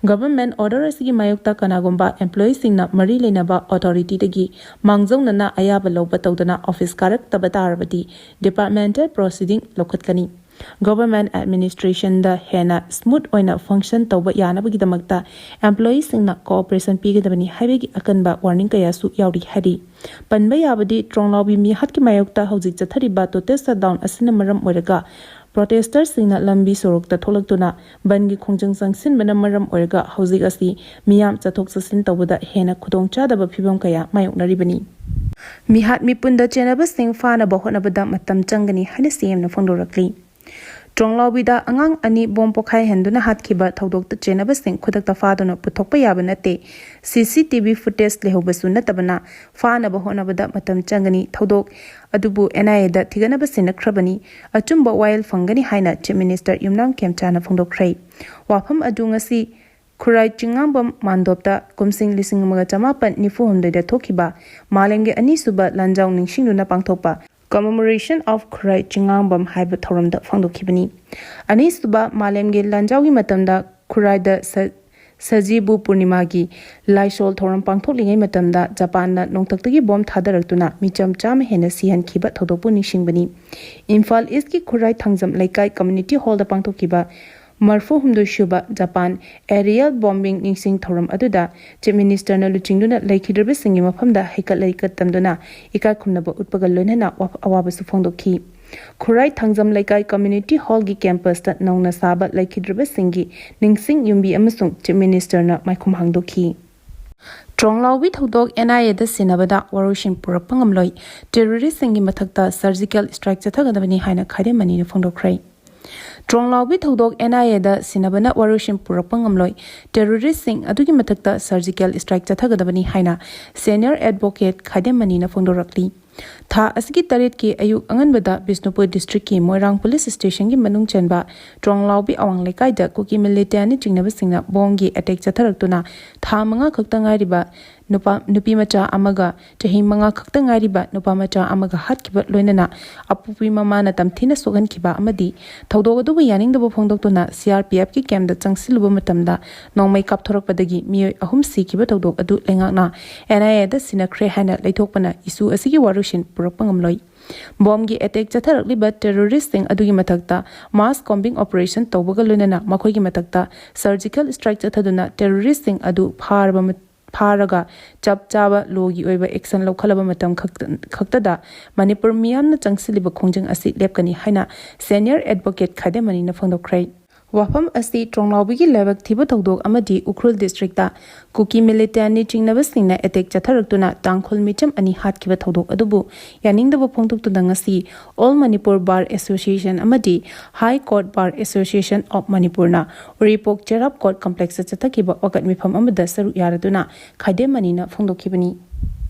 ꯒꯚꯔꯟꯃꯦꯟꯠ ꯑꯣꯔꯗꯔ ꯑꯁꯤꯒꯤ ꯃꯥꯌꯣꯛꯇ ꯀꯅꯥꯒꯨꯝꯕ ꯑꯦꯝꯄ꯭ꯂꯣꯌꯤꯁꯤꯡꯅ ꯃꯔꯤ ꯂꯩꯅꯕ ꯑꯣꯊꯣꯔꯤꯇꯤꯗꯒꯤ ꯃꯥꯡꯖꯧꯅꯅ ꯑꯌꯥꯕ ꯂꯧꯕ ꯇꯧꯗꯅ ꯑꯣꯐꯤꯁ ꯀꯥꯔꯛꯇꯕ ꯇꯥꯔꯕꯗꯤ ꯗꯤꯄꯥꯔꯠꯃꯦꯟꯇꯦꯜ ꯄ꯭ꯔꯣꯁꯤꯗꯤꯡ ꯂꯧꯈꯠꯀꯅꯤ꯫ ꯒꯚꯔꯟꯃꯦꯟꯠ ꯑꯦꯗꯃꯤꯅꯤꯁꯇ꯭ꯔꯦꯁꯟꯗ ꯍꯦꯟꯅ ꯁ꯭ꯃꯨꯠ ꯑꯣꯏꯅ ꯐꯪꯁꯟ ꯇꯧꯕ ꯌꯥꯅꯕꯒꯤꯗꯃꯛꯇ ꯑꯦꯝꯄ꯭ꯂꯣꯌꯤꯁꯤꯡꯅ ꯀꯣꯑꯣꯄꯔꯦꯁꯟ ꯄꯤꯒꯗꯕꯅꯤ ꯍꯥꯏꯕꯒꯤ ꯑꯀꯟꯕ ꯋꯥꯔꯅꯤꯡ ꯀꯌꯥꯁꯨ ꯌꯥꯎꯔꯤ ꯍꯥꯏꯔꯤ꯫ ꯄꯟꯕ ꯌꯥꯕꯗꯤ ꯇ꯭ꯔꯣꯡꯂꯥꯎꯕꯤ ꯃꯤꯍꯥꯠꯀꯤ ꯃꯥꯌꯣꯛꯇ ꯍꯧꯖꯤꯛ ꯆꯠꯊꯔꯤꯕ ꯇꯣꯇꯦꯜ ꯁꯠꯗꯥꯎꯟ ꯑꯁꯤꯅ ꯃꯔꯝ ꯑꯣꯏꯔꯒ ꯄ꯭ꯔꯣꯇꯦꯁꯇꯔꯁꯤꯡꯅ ꯂꯝꯕꯤ ꯁꯣꯔꯣꯛꯇ ꯊꯣꯛꯂꯛꯇꯨꯅ ꯕꯟꯒꯤ ꯈꯣꯡꯖꯪ ꯆꯪꯁꯤꯟꯕꯅ ꯃꯔꯝ ꯑꯣꯏꯔꯒ ꯍꯧꯖꯤꯛ ꯑꯁꯤ ꯃꯤꯌꯥꯝ ꯆꯠꯊꯣꯛ ꯆꯠꯁꯤꯟ ꯇꯧꯕꯗ ꯍꯦꯟꯅ ꯈꯨꯗꯣꯡꯆꯥꯗꯕ ꯐꯤꯕꯝ ꯀꯌꯥ ꯃꯥꯌꯣꯛꯅꯔꯤꯕꯅꯤ꯫ ꯃꯤꯍꯥꯠ ꯃꯤꯄꯨꯟꯗ ꯆꯦꯟꯅꯕꯁꯤꯡ ꯐꯥꯅꯕ ꯍꯣꯠꯅꯕꯗ ꯃꯇꯝ ꯆꯪꯒꯅꯤ ꯍꯥꯏꯅ ꯁꯤꯑꯦꯝꯅ ꯐꯣꯡꯗꯣꯔꯛꯂꯤ꯫ ꯇ꯭ꯔꯣꯡꯂꯥꯎꯕꯤꯗ ꯑꯉꯥꯡ ꯑꯅꯤ ꯕꯣꯝ ꯄꯣꯈꯥꯏꯍꯟꯗꯨꯅ ꯍꯥꯠꯈꯤꯕ ꯊꯧꯗꯣꯛꯇ ꯆꯦꯟꯅꯕꯁꯤꯡ ꯈꯨꯗꯛꯇ ꯐꯥꯗꯨꯅ ꯄꯨꯊꯣꯛꯄ ꯌꯥꯕ ꯅꯠꯇꯦ꯫ ꯁꯤ ꯁꯤ ꯇꯤ ꯚꯤ ꯐꯨꯇꯦꯖ ꯂꯩꯍꯧꯕꯁꯨ ꯅꯠꯇꯕꯅ ꯐꯥꯅꯕ ꯍꯣꯠꯅꯕꯗ ꯃꯇꯝ ꯆꯪꯒꯅꯤ꯫ ꯊꯧꯗꯣꯛ ꯑꯗꯨꯕꯨ ꯑꯦꯟ ꯑꯥꯏ ꯑꯦꯗ ꯊꯤꯒꯠꯅꯕ ꯁꯤꯟꯅꯈ꯭ꯔꯕꯅꯤ꯫ ꯑꯆꯨꯝꯕ ꯋꯥꯌꯦꯜ ꯐꯪꯒꯅꯤ ꯍꯥꯏꯅ ꯆꯤꯐ ꯃꯤꯅꯤꯁꯇꯔ ꯌꯨꯝꯅꯥꯝ ꯈꯦꯝꯆꯥꯅ ꯐꯣꯡꯗꯣꯛꯈ꯭ꯔꯦ꯫ ꯋꯥꯐꯝ ꯑꯗꯨ ꯉꯁꯤ ꯈꯨꯔꯥꯏ ꯆꯤꯡꯉꯥꯡꯕꯝ ꯃꯥꯟꯗꯣꯞꯇ ꯀꯨꯝꯁꯤꯡ ꯂꯤꯁꯤꯡ ꯑꯃꯒ ꯆꯃꯥꯄꯟ ꯅꯤꯐꯨ ꯍꯨꯝꯗꯣꯏꯗ ꯊꯣꯛꯈꯤꯕ ꯃꯥꯂꯦꯝꯒꯤ ꯑꯅꯤꯁꯨꯕ ꯂꯥꯟꯖꯥꯎ ꯅꯤꯡꯁꯤꯡꯗꯨꯅ ꯄꯥꯡꯊꯣꯛꯄ Commemoration of ꯈꯨꯔꯥꯏ ꯆꯤꯡꯉꯥꯡꯕꯝ ꯍꯥꯏꯕ ꯊꯧꯔꯝꯗ ꯐꯣꯡꯗꯣꯛꯈꯤꯕꯅꯤ꯫ ꯑꯅꯤꯁꯨꯕ ꯃꯥꯂꯦꯝꯒꯤ ꯂꯥꯟꯖꯥꯎꯒꯤ ꯃꯇꯝꯗ ꯈꯨꯔꯥꯏꯗ ꯁ-, ꯁꯖꯤꯕꯨ ꯄꯨꯔꯅꯤꯃꯥꯒꯤ ꯂꯥꯏꯁꯣꯜ ꯊꯧꯔꯝ ꯄꯥꯡꯊꯣꯛꯂꯤꯉꯩ ꯃꯇꯝꯗ ꯖꯄꯥꯟꯅ ꯅꯣꯡꯊꯛꯇꯒꯤ ꯕꯣꯝ ꯊꯥꯗꯔꯛꯇꯨꯅ ꯃꯤꯆꯝ ꯆꯥꯝꯃ ꯍꯦꯟꯅ ꯁꯤꯍꯟꯈꯤꯕ ꯊꯧꯗꯣꯛꯄꯨ ꯅꯤꯡꯁꯤꯡꯕꯅꯤ꯫ ꯏꯝꯐꯥꯜ ꯏꯁꯀꯤ ꯈꯨꯔꯥꯏ ꯊꯥꯡꯖꯝ ꯂꯩꯀꯥꯏ ꯀꯝꯃ꯭ꯌꯨꯅꯤꯇꯤ ꯍꯣꯜꯗ ꯄꯥꯡꯊꯣꯛꯈꯤꯕ ꯃꯔꯐꯨ ꯍꯨꯝꯗꯣꯏ ꯁꯨꯕ ꯖꯄꯥꯟ ꯑꯦꯔꯤꯌꯦꯜ ꯕꯣꯝꯕꯤꯡ ꯅꯤꯡꯁꯤꯡ ꯊꯧꯔꯝ ꯑꯗꯨꯗ ꯆꯤꯐ ꯃꯤꯅꯤꯁꯇꯔꯅ ꯂꯨꯆꯤꯡꯗꯨꯅ ꯂꯩꯈꯤꯗ꯭ꯔꯕꯁꯤꯡꯒꯤ ꯃꯐꯝꯗ ꯍꯩꯀꯠ ꯂꯩꯀꯠ ꯇꯝꯗꯨꯅ ꯏꯀꯥꯏ ꯈꯨꯝꯅꯕ ꯎꯠꯄꯒ ꯂꯣꯏꯅꯅ ꯋꯥ-, ꯑꯋꯥꯕꯁꯨ ꯐꯣꯡꯗꯣꯛꯈꯤ꯫ ꯈꯨꯔꯥꯏ ꯊꯥꯡꯖꯝ ꯂꯩꯀꯥꯏ ꯀꯝꯃ꯭ꯌꯨꯅꯤꯇꯤ ꯍꯣꯜꯒꯤ ꯀꯦꯝꯄꯁꯇ ꯅꯧꯅ ꯁꯥꯕ ꯂꯩꯈꯤꯗ꯭ꯔꯕꯁꯤꯡꯒꯤ ꯅꯤꯡꯁꯤꯡ ꯌꯨꯝꯕꯤ ꯑꯃꯁꯨꯡ ꯆꯤꯐ ꯃꯤꯅꯤꯁꯇꯔꯅ ꯃꯥꯏꯈꯨꯝ ꯍꯥꯡꯗꯣꯛꯈꯤ꯫ ꯇ꯭ꯔꯣꯡꯂꯥꯎꯕꯤ ꯊꯧꯗꯣꯛ ꯑꯦꯟ ꯑꯥꯏ ꯑꯦꯗ ꯁꯤꯟꯅꯕꯗ ꯋꯥꯔꯣꯏꯁꯤꯟ ꯄꯨꯔꯛꯄ ꯉꯝꯂꯣꯏ, ꯇꯦꯔꯣꯔꯤꯁꯁꯤꯡꯒꯤ ꯃꯊꯛꯇ ꯁꯔꯖꯤꯀꯦꯜ ꯏꯁꯇ꯭ꯔꯥꯏꯛ ꯆꯠꯊꯒꯗꯕꯅꯤ ꯍꯥꯏꯅ ꯈꯥꯏꯗꯦꯝ ꯑꯅꯤꯅ ꯐꯣꯡꯗꯣꯛꯈ꯭ꯔꯦ꯫ ꯇ꯭ꯔꯣꯡꯂꯥꯎꯕꯤ ꯊꯧꯗꯣꯛ ꯑꯦꯟ ꯑꯥꯏ ꯑꯦꯗ ꯁꯤꯟꯅꯕꯅ ꯋꯥꯔꯣꯏꯁꯤꯟ ꯄꯨꯔꯛꯄ ꯉꯝꯂꯣꯏ, ꯇꯦꯔꯣꯔꯤꯁꯁꯤꯡ ꯑꯗꯨꯒꯤ ꯃꯊꯛꯇ ꯁꯔꯖꯤꯀꯦꯜ ꯏꯁꯇ꯭ꯔꯥꯏꯛ ꯆꯠꯊꯒꯗꯕꯅꯤ ꯍꯥꯏꯅ ꯁꯦꯅꯤꯌꯔ ꯑꯦꯗꯚꯣꯀꯦꯠ ꯈꯥꯏꯗꯦꯝ ꯑꯅꯤꯅ ꯐꯣꯡꯗꯣꯔꯛꯂꯤ꯫ ꯊꯥ ꯑꯁꯤꯒꯤ ꯇꯔꯦꯠꯀꯤ ꯑꯌꯨꯛ ꯑꯉꯟꯕꯗ ꯕꯤꯁꯅꯨꯄꯨꯔ ꯗꯤꯁꯇ꯭ꯔꯤꯛꯀꯤ ꯃꯣꯏꯔꯥꯡ ꯄꯨꯂꯤꯁ ꯁ꯭ꯇꯦꯁꯟꯒꯤ ꯃꯅꯨꯡ ꯆꯟꯕ ꯇ꯭ꯔꯣꯡꯂꯥꯎꯕꯤ ꯑꯋꯥꯡ ꯂꯩꯀꯥꯏꯗ ꯀꯨꯀꯤ ꯃꯤꯂꯤꯇꯦꯟꯅ ꯆꯤꯡꯅꯕꯁꯤꯡꯅ ꯕꯣꯝꯒꯤ ꯑꯦꯇꯦꯛ ꯆꯠꯊꯔꯛꯇꯨꯅ ꯊꯥ ꯃꯉꯥ ꯈꯛꯇ ꯉꯥꯏꯔꯤꯕ ꯅꯨꯄꯥ, ꯅꯨꯄꯤ ꯃꯆꯥ ꯑꯃꯒ ꯆꯍꯤ ꯃꯉꯥ ꯈꯛꯇ ꯉꯥꯏꯔꯤꯕ ꯅꯨꯄꯥ ꯃꯆꯥ ꯑꯃꯒ ꯍꯥꯠꯈꯤꯕ ꯂꯣꯏꯅꯅ ꯑꯄꯣꯛꯄꯤ ꯃꯃꯥꯅ ꯇꯝꯊꯤꯅ ꯁꯣꯛꯍꯟꯈꯤꯕ ꯑꯃꯗꯤ ꯊꯧꯗꯣꯛ ꯑꯗꯨꯕꯨ ꯌꯥꯅꯤꯡꯗꯕ ꯐꯣꯡꯗꯣꯛꯇꯨꯅ ꯁꯤ ꯑꯥꯔ ꯄꯤ ꯑꯦꯐꯀꯤ ꯀꯦꯝꯞꯇ ꯆꯪꯁꯤꯜꯂꯨꯕ ꯃꯇꯝꯗ ꯅꯣꯡꯃꯩ ꯀꯥꯞꯊꯣꯔꯛꯄꯗꯒꯤ ꯃꯤꯑꯣꯏ ꯑꯍꯨꯝ ꯁꯤꯈꯤꯕ ꯊꯧꯗꯣꯛ ꯑꯗꯨ ꯂꯩꯉꯥꯛꯅ ꯑꯦꯟ ꯑꯥꯏ ꯑꯦꯗ ꯁꯤꯟꯅꯈ꯭ꯔꯦ ꯍꯥꯏꯅ ꯂꯩꯊꯣꯛꯄꯅ ꯏꯁꯨ ꯑꯁꯤꯒꯤ ꯋꯥꯔꯣꯏꯁꯤꯟ ꯄꯨꯔꯛꯄ ꯉꯝꯂꯣꯏ꯫ ꯕꯣꯝꯒꯤ ꯑꯦꯇꯦꯛ ꯆꯠꯊꯔꯛꯂꯤꯕ ꯇꯦꯔꯣꯔꯤꯁꯁꯤꯡ ꯑꯗꯨꯒꯤ ꯃꯊꯛꯇ ꯃꯥꯁ ꯀꯣꯝꯕꯤꯡ ꯑꯣꯄꯔꯦꯁꯟ ꯇꯧꯕꯒ ꯂꯣꯏꯅꯅ ꯃꯈꯣꯏꯒꯤ ꯃꯊꯛꯇ ꯁꯔꯖꯤꯀꯦꯜ ꯏꯁꯇ꯭ꯔꯥꯏꯛ ꯆꯠꯊꯗꯨꯅ ꯇꯦꯔꯣꯔꯤꯁꯁꯤꯡ ꯑꯗꯨ ꯐꯥꯔꯕ ꯃ-, ꯐꯥꯔꯒ ꯆꯞ ꯆꯥꯕ ꯂꯣꯒꯤ ꯑꯣꯏꯕ ꯑꯦꯛꯁꯟ ꯂꯧꯈꯠꯂꯕ ꯃꯇꯝ ꯈꯛꯇ, ꯈꯛꯇꯗ ꯃꯅꯤꯄꯨꯔ ꯃꯤꯌꯥꯝꯅ ꯆꯪꯁꯤꯜꯂꯤꯕ ꯈꯣꯡꯖꯪ ꯑꯁꯤ ꯂꯦꯞꯀꯅꯤ ꯍꯥꯏꯅ ꯁꯦꯅꯤꯌꯔ ꯑꯦꯗꯚꯣꯀꯦꯠ ꯈꯥꯏꯗꯦꯝ ꯑꯅꯤꯅ ꯐꯣꯡꯗꯣꯛꯈ꯭ꯔꯦ꯫ ꯋꯥꯐꯝ ꯑꯁꯤ ꯇ꯭ꯔꯣꯡꯂꯥꯎꯕꯤꯒꯤ ꯂꯥꯏꯕꯛ ꯊꯤꯕ ꯊꯧꯗꯣꯛ ꯑꯃꯗꯤ ꯎꯈ꯭ꯔꯨꯜ ꯗꯤꯁꯇ꯭ꯔꯤꯛꯇ ꯀꯨꯀꯤ ꯃꯤꯂꯤꯇꯦꯟꯅꯤ ꯆꯤꯡꯅꯕꯁꯤꯡꯅ ꯑꯦꯇꯦꯛ ꯆꯠꯊꯔꯛꯇꯨꯅ ꯇꯥꯡꯈꯨꯜ ꯃꯤꯆꯝ ꯑꯅꯤ ꯍꯥꯠꯈꯤꯕ ꯊꯧꯗꯣꯛ ꯑꯗꯨꯕꯨ ꯌꯥꯅꯤꯡꯗꯕ ꯐꯣꯡꯗꯣꯛꯇꯨꯅ ꯉꯁꯤ ꯑꯣꯜ ꯃꯅꯤꯄꯨꯔ ꯕꯥꯔ ꯑꯦꯁꯣꯁꯤꯌꯦꯁꯟ ꯑꯃꯗꯤ high court bar association of ꯃꯅꯤꯄꯨꯔꯅ ꯎꯔꯤꯄꯣꯛ ꯆꯦꯔꯥꯞ ꯀꯣꯔꯠ ꯀꯝꯄ꯭ꯂꯦꯛꯁꯇ ꯆꯠꯊꯈꯤꯕ ꯋꯥꯀꯠ ꯃꯤꯐꯝ ꯑꯃꯗ ꯁꯔꯨꯛ ꯌꯥꯔꯗꯨꯅ ꯈꯥꯏꯗꯦꯝ ꯑꯅꯤꯅ ꯐꯣꯡꯗꯣꯛꯈꯤꯕꯅꯤ꯫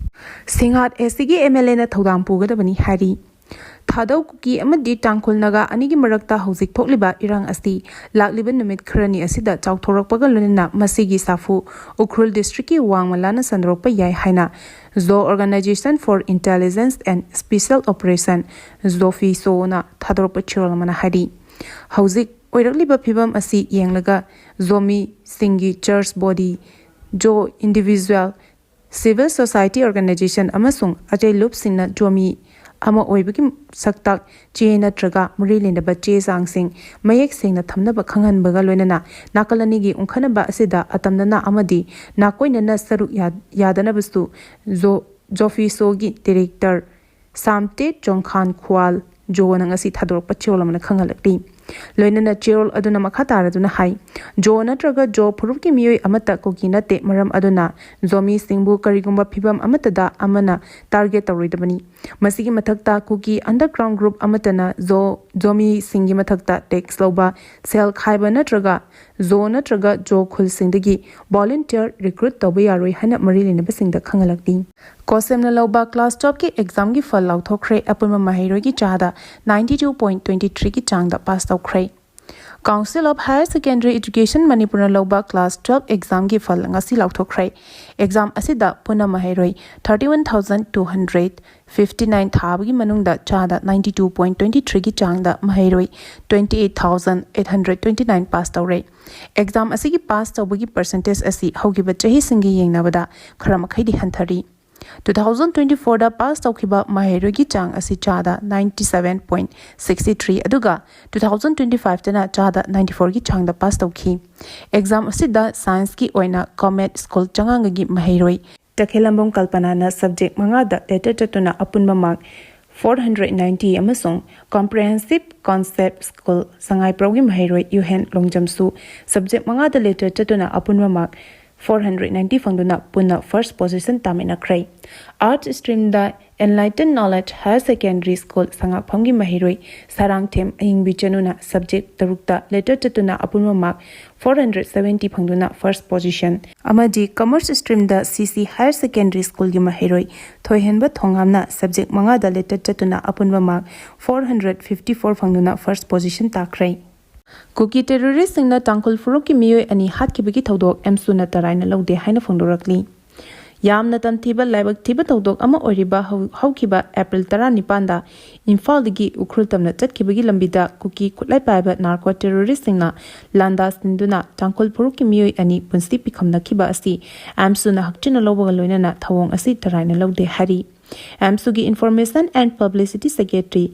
ꯁꯤꯡꯍꯥꯠ ꯑꯦꯁ ꯁꯤꯒꯤ ꯑꯦꯝ ꯑꯦꯜ ꯑꯦꯅ ꯊꯧꯗꯥꯡ ꯄꯨꯒꯗꯕꯅꯤ ꯍꯥꯏꯔꯤ꯫ ꯊꯥꯗꯧ ꯀꯨꯀꯤ ꯑꯃꯗꯤ ꯇꯥꯡꯈꯨꯜ ꯅꯥꯒꯥ ꯑꯅꯤꯒꯤ ꯃꯔꯛꯇ ꯍꯧꯖꯤꯛ ꯊꯣꯛꯂꯤꯕ ꯏꯔꯥꯡ ꯑꯁꯤ ꯂꯥꯛꯂꯤꯕ ꯅꯨꯃꯤꯠ ꯈꯔꯅꯤ ꯑꯁꯤꯗ ꯆꯥꯎꯊꯣꯔꯛꯄꯒ ꯂꯣꯏꯅꯅ ꯃꯁꯤꯒꯤ ꯁꯥꯐꯨ ꯎꯈ꯭ꯔꯨꯜ districtꯀꯤ ꯋꯥꯡꯃꯂꯥꯅ ꯁꯟꯗꯣꯔꯛꯄ ꯌꯥꯏ ꯍꯥꯏꯅ Zo Organization for Intelligence and Special Operation, ZOFISOꯅ ꯊꯥꯗꯣꯔꯛꯄ ꯆꯦꯔꯣꯜ ꯑꯃꯅ ꯍꯥꯏꯔꯤ꯫ ꯍꯧꯖꯤꯛ ꯑꯣꯏꯔꯛꯂꯤꯕ ꯐꯤꯕꯝ ꯑꯁꯤ ꯌꯦꯡꯂꯒ ꯖꯣꯃꯤꯁꯤꯡꯒꯤ church body, Zo individual, civil society organization ꯑꯃꯁꯨꯡ ꯑꯇꯩ ꯂꯨꯞꯁꯤꯡꯅ ꯖꯣꯃꯤ ꯑꯃ ꯑꯣꯏꯕꯒꯤ ꯁꯛꯇꯥꯛ ꯆꯦ ꯅꯠꯇ꯭ꯔꯒ ꯃꯔꯤ ꯂꯩꯅꯕ ꯆꯦ ꯆꯥꯡꯁꯤꯡ ꯃꯌꯦꯛ ꯁꯦꯡꯅ ꯊꯝꯅꯕ ꯈꯪꯍꯟꯕꯒ ꯂꯣꯏꯅꯅ ꯅꯥꯀꯜ ꯑꯅꯤꯒꯤ ꯎꯪꯈꯠꯅꯕ ꯑꯁꯤꯗ ꯑꯇꯝꯅꯅ ꯑꯃꯗꯤ ꯅꯥꯀꯣꯏꯅꯅ ꯁꯔꯨꯛ ꯌꯥ-, ꯌꯥꯗꯅꯕꯁꯨ ꯖꯣ-, ZOFISOꯒꯤ director ꯁꯥꯝꯇꯦ ꯆꯣꯡꯈꯥꯟ ꯈ꯭ꯋꯥꯜ ꯖꯣꯅ ꯉꯁꯤ ꯊꯥꯗꯣꯔꯛꯄ ꯆꯦꯔꯣꯜ ꯑꯃꯅ ꯈꯪꯍꯜꯂꯛꯂꯤ꯫ ꯂꯣꯏꯅꯅ ꯆꯦꯔꯣꯜ ꯑꯗꯨꯅ ꯃꯈꯥ ꯇꯥꯔꯗꯨꯅ ꯍꯥꯏ, ꯖꯣ ꯅꯠꯇ꯭ꯔꯒ ꯖꯣ ꯐꯨꯔꯨꯞꯀꯤ ꯃꯤꯑꯣꯏ ꯑꯃꯠꯇ ꯀꯨꯀꯤ ꯅꯠꯇꯦ, ꯃꯔꯝ ꯑꯗꯨꯅ ꯖꯣꯃꯤꯁꯤꯡꯕꯨ ꯀꯔꯤꯒꯨꯝꯕ ꯐꯤꯕꯝ ꯑꯃꯠꯇꯗ ꯑꯃꯅ target ꯇꯧꯔꯣꯏꯗꯕꯅꯤ꯫ ꯃꯁꯤꯒꯤ ꯃꯊꯛꯇ ꯀꯨꯀꯤ underground group ꯑꯃꯠꯇꯅ ꯖꯣ, ꯖꯣꯃꯤꯁꯤꯡꯒꯤ ꯃꯊꯛꯇ tax ꯂꯧꯕ, ꯁꯦꯜ ꯈꯥꯏꯕ ꯅꯠꯇ꯭ꯔꯒ ꯖꯣ ꯅꯠꯇ꯭ꯔꯒ ꯖꯣ ꯈꯨꯜꯁꯤꯡꯗꯒꯤ volunteer recruit ꯇꯧꯕ ꯌꯥꯔꯣꯏ ꯍꯥꯏꯅ ꯃꯔꯤ ꯂꯩꯅꯕꯁꯤꯡꯗ ꯈꯪꯍꯜꯂꯛꯂꯤ꯫ COHSEMꯅ ꯂꯧꯕ class twelveꯀꯤ examꯒꯤ ꯐꯜ ꯂꯥꯎꯊꯣꯛꯈ꯭ꯔꯦ꯫ ꯑꯄꯨꯟꯕ ꯃꯍꯩꯔꯣꯏꯒꯤ ꯆꯥꯗ ninety two point twenty threeꯒꯤ ꯆꯥꯡꯗ pass ꯇꯧꯈ꯭ꯔꯦ꯫ Council of Higher Secondary Education ꯃꯅꯤꯄꯨꯔꯅ ꯂꯧꯕ class twelve examꯒꯤ ꯐꯜ ꯉꯁꯤ ꯂꯥꯎꯊꯣꯛꯈ꯭ꯔꯦ꯫ Exam ꯑꯁꯤꯗ ꯄꯨꯟꯅ ꯃꯍꯩꯔꯣꯏ thirty one thousand two hundred fifty nine ꯊꯥꯕꯒꯤ ꯃꯅꯨꯡꯗ ꯆꯥꯗ ninety two point twenty threeꯒꯤ ꯆꯥꯡꯗ ꯃꯍꯩꯔꯣꯏ twenty eight thousand eight hundred twenty nine pass ꯇꯧꯔꯦ꯫ Exam ꯑꯁꯤꯒꯤ pass ꯇꯧꯕꯒꯤ percentage ꯑꯁꯤ ꯍꯧꯈꯤꯕ ꯆꯍꯤꯁꯤꯡꯒ ꯌꯦꯡꯅꯕꯗ ꯈꯔ ꯃꯈꯩꯗꯤ ꯍꯟꯊꯔꯤ꯫ Two thousand twenty fourꯗ pass ꯇꯧꯈꯤꯕ ꯃꯍꯩꯔꯣꯏꯒꯤ ꯆꯥꯡ ꯑꯁꯤ ꯆꯥꯗ ninety seven point sixty three, ꯑꯗꯨꯒ two thousand twenty fiveꯇꯅ ꯆꯥꯗ ninety fourꯒꯤ ꯆꯥꯡꯗ pass ꯇꯧꯈꯤ꯫ Exam ꯑꯁꯤꯗ scienceꯀꯤ ꯑꯣꯏꯅ COMET school ꯆꯉꯥꯡꯒꯒꯤ ꯃꯍꯩꯔꯣꯏ ꯇꯈꯦꯂꯝꯕꯝ ꯀꯜꯄꯅꯥꯅ subject ꯃꯉꯥꯗ letter ꯆꯠꯇꯨꯅ ꯑꯄꯨꯟꯕ mark four hundred ninety ꯑꯃꯁꯨꯡ comprehensive concept school ꯁꯉꯥꯏꯄ꯭ꯔꯧꯒꯤ ꯃꯍꯩꯔꯣꯏ ꯌꯨꯍꯦꯟ ꯂꯣꯡꯖꯝꯁꯨ subject ꯃꯉꯥꯗ letter ꯆꯠꯇꯨꯅ ꯑꯄꯨꯟꯕ mark ꯐꯣꯔ ꯍꯟꯗ꯭ꯔꯦꯠ ꯅꯥꯏꯟꯇꯤ ꯐꯪꯗꯨꯅ ꯄꯨꯟꯅ ꯐꯥꯔꯁ ꯄꯣꯖꯤꯁꯟ ꯇꯥꯃꯤꯟꯅꯈ꯭ꯔꯦ꯫ ꯑꯥꯔꯠꯁ ꯁ꯭ꯇ꯭ꯔꯤꯝꯗ Enlighten Knowledge Higher Secondary School ꯁꯉꯥꯛꯐꯝꯒꯤ ꯃꯍꯩꯔꯣꯏ ꯁꯔꯥꯡꯊꯦꯝ ꯑꯌꯤꯡꯕꯤ ꯆꯅꯨꯅ ꯁꯕꯖꯦꯛ ꯇꯔꯨꯛꯇ ꯂꯦꯇꯔ ꯆꯠꯇꯨꯅ ꯑꯄꯨꯟꯕ ꯃꯥꯔꯛ ꯐꯣꯔ ꯍꯟꯗ꯭ꯔꯦꯠ ꯁꯕꯦꯟꯇꯤ ꯐꯪꯗꯨꯅ ꯐꯥꯔꯁ ꯄꯣꯖꯤꯁꯟ ꯑꯃꯗꯤ ꯀꯃꯔꯁ ꯁ꯭ꯇ꯭ꯔꯤꯝꯗ ꯁꯤ ꯁꯤ ꯍꯥꯌꯔ ꯁꯦꯀꯦꯟꯗꯔꯤ ꯁ꯭ꯀꯨꯜꯒꯤ ꯃꯍꯩꯔꯣꯏ ꯊꯣꯏꯍꯦꯟꯕ ꯊꯣꯉꯥꯝꯅ ꯁꯕꯖꯦꯛ ꯃꯉꯥꯗ ꯂꯦꯇꯔ ꯆꯠꯇꯨꯅ ꯑꯄꯨꯟꯕ mark four hundred fifty four ꯐꯪꯗꯨꯅ ꯐꯥꯔꯁ ꯄꯣꯖꯤꯁꯟ ꯇꯥꯈ꯭ꯔꯦ꯫ ꯀꯨꯀꯤ ꯇꯦꯔꯣꯔꯤꯁꯁꯤꯡꯅ ꯇꯥꯡꯈꯨꯜ ꯐꯨꯔꯨꯞꯀꯤ ꯃꯤꯑꯣꯏ ꯑꯅꯤ ꯍꯥꯠꯈꯤꯕꯒꯤ ꯊꯧꯗꯣꯛ ꯑꯦꯝꯁꯨꯅ ꯇꯔꯥꯏꯅ ꯂꯧꯗꯦ ꯍꯥꯏꯅ ꯐꯣꯡꯗꯣꯔꯛꯂꯤ꯫ ꯌꯥꯝꯅ ꯇꯝꯊꯤꯕ ꯂꯥꯏꯕꯛ ꯊꯤꯕ ꯊꯧꯗꯣꯛ ꯑꯃ ꯑꯣꯏꯔꯤꯕ ꯍꯧ-, ꯍꯧꯈꯤꯕ ꯑꯦꯄ꯭ꯔꯤꯜ ꯇꯔꯥꯅꯤꯄꯥꯟꯗ ꯏꯝꯐꯥꯜꯗꯒꯤ ꯎꯈ꯭ꯔꯨꯜ ꯇꯝꯅ ꯆꯠꯈꯤꯕꯒꯤ ꯂꯝꯕꯤꯗ ꯀꯨꯀꯤ ꯈꯨꯠꯂꯥꯏ ꯄꯥꯏꯕ ꯅꯥꯔꯀꯣ ꯇꯦꯔꯣꯔꯤꯁꯁꯤꯡꯅ ꯂꯥꯟꯗꯥ ꯁꯤꯟꯗꯨꯅ ꯇꯥꯡꯈꯨꯜ ꯐꯨꯔꯨꯞꯀꯤ ꯃꯤꯑꯣꯏ ꯑꯅꯤ ꯄꯨꯟꯁꯤ ꯄꯤꯈꯝꯅꯈꯤꯕ ꯑꯁꯤ ꯑꯦꯝꯁꯨꯅ ꯍꯛꯆꯤꯟꯅ ꯂꯧꯕꯒ ꯂꯣꯏꯅꯅ ꯊꯧꯑꯣꯡ ꯑꯁꯤ ꯇꯔꯥꯏꯅ ꯂꯧꯗꯦ ꯍꯥꯏꯔꯤ꯫ ꯑꯦꯝꯁꯨꯒꯤ Information and Publicity Secretary